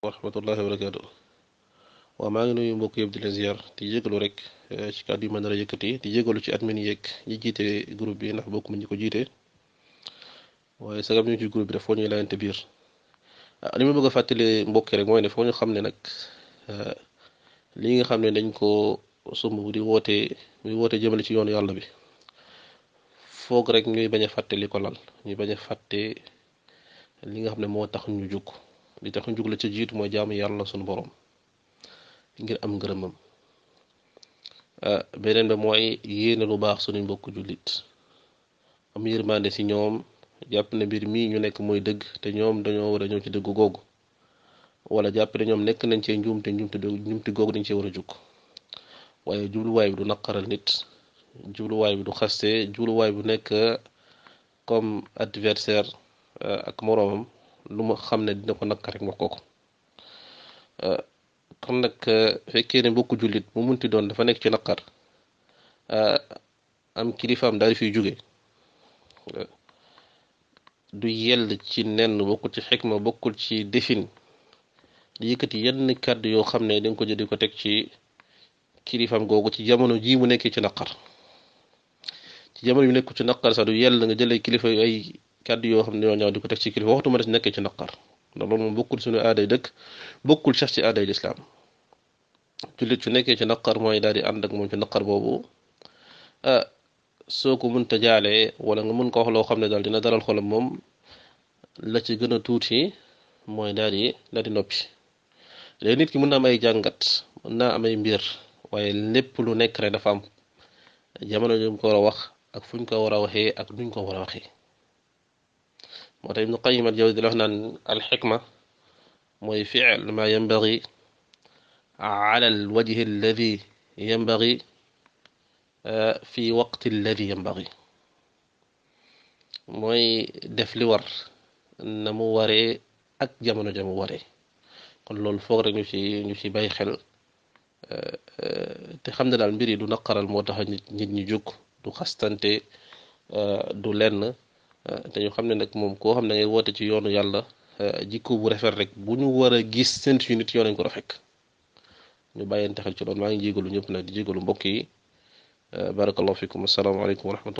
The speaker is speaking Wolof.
wa rahmatullahi wa barakaatu. waaw maa ngi nuyu mbokk yëpp di leen ziar di jégalu rek ci kàddu yi ma nar a yëkkati di jégalu ci admin yeeg ñi jiite groupe bi ndax bokk mu ñi ko jiite waaye sagam ñu ci groupe bi daf foo ñuy layante biir li ma bëgg a fàttali mbokk rek mooy ne foo ñu xam ne nag li nga xam ne dañ ko sumb di woote jëmale ci yoonu yàlla bi foog rek ñuy bañ a fàtte li ko lal ñuy bañ a fàtte li nga xam ne moo tax ñu jug li tax ñu jug la ca jiitu mooy jaamu yàlla suñu borom ngir am ngërëmam beneen ba mooy yéene lu baax suñu mbokk jullit am yërmande ci ñoom jàpp ne mbir mii ñu nekk mooy dëgg te ñoom dañoo war a ñëw ci dëgg googu wala jàpp ne ñoom nekk nañ cee njuumte googu dañ cee war a jug waaye jubluwaay bi du naqaral nit jubluwaay bi du xaste jubluwaay bu nekk comme adversaire ak moroomam lu ma xam ne dina ko naqar rek wax ko kon nag fekkee ne mbokku jullit mu munti doon dafa nekk ci naqar am kilifaam daal di fiy jóge du yell ci nenn bokkul ci xikma bokkul ci defin di yëkkati yenn kàddu yoo xam ne danga ko jël di ko teg ci kilifaam googu ci jamono jii mu nekkee ci naqar ci jamono yu nekku ci naqar sax du yell nga jëlee kilifa ay kàddu yoo xam ne ñoo ñaaw di ko teg ci kilifa waxtuma des nekkee ci naqar ndax loolu moom bokkul suñu aaday dëkk bokkul sax ci aaday lislaam jullit su nekkee ci naqar mooy daal di ànd ak moom ci naqar boobu soo ko mënta jaalee wala nga mën ko wax loo xam ne daal dina dalal xolam moom la ci gën a tuuti mooy daal di noppi léegi nit ki mën na am ay jàngat mën naa am ay mbir waaye lépp lu nekk rek dafa am jamono ju mu ko war a wax ak fu ñu ko war a waxee ak nuñ ko war a waxee moo tax Ibnu Qayyim al-Jawzi la wax naan al-xikma mooy fi'l ma yanbaghi ala al-wajhi alladi yanbaghi fi waqti alladi yanbaghi mooy def li war na mu waree ak jamono ja mu waree kon loolu foog rek ñu ci bàyyi xel te xam ne daal mbir yi du naqaral moo tax nit ñi jóg du xastante du lenn te ñu xam ne nag moom koo xam ne ngay woote ci yoonu yàlla jikko bu rafet rek bu ñu war a gis seen ci nit yoo nañ ko rafet ñu bàyyante xel ci loolu maa ngi jégalu ñëpp nag di jégalu mbokk yi barakallahu fikum assalaamu aleykum wa rahmatullah